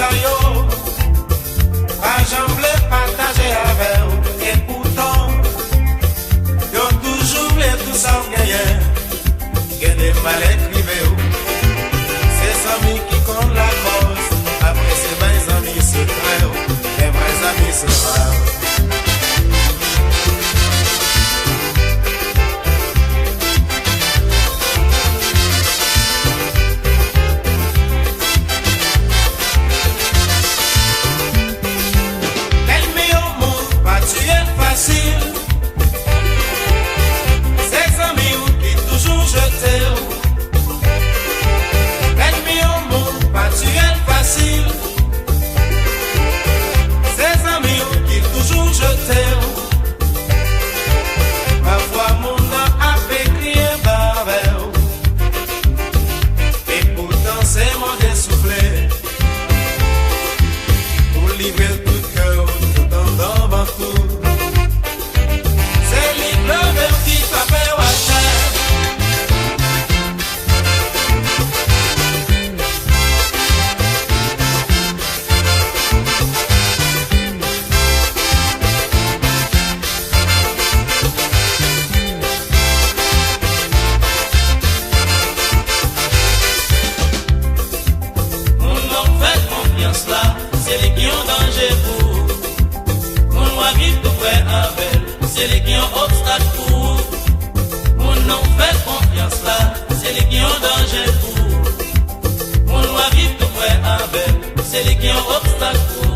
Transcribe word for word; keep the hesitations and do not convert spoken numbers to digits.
Yo pa janm vle pataje avè w, epoutan yo toujou vle tou sa w genyen. Gen de malè k rive w, se zanmi ki konn lakòz. Apre se bay zanmi sekrè w, men vrè zanmi se pa w. Ènmi yon moun pa tiye l fasil. Se zanmi w ki toujou jete w. Ènmi yon moun pa tiye l fasil. Se zanmi w ki toujou jete w. Pafwa moun nan ap ekri anba avè w. Epoutan se mande soufle. Ou livre l tout kè w, tout anndan vant ou. Se li k leve w ki frape w atè. Moun nan w fè konfyans la, se li ki yon danje pou ou. Moun w ap viv tou prè avè l, se li ki yon obstak pou ou. Moun nan w fè konfyans la, se li ki yon danje pou ou. Moun w ap viv tou prè avè l, se li ki yon obstak pou ou.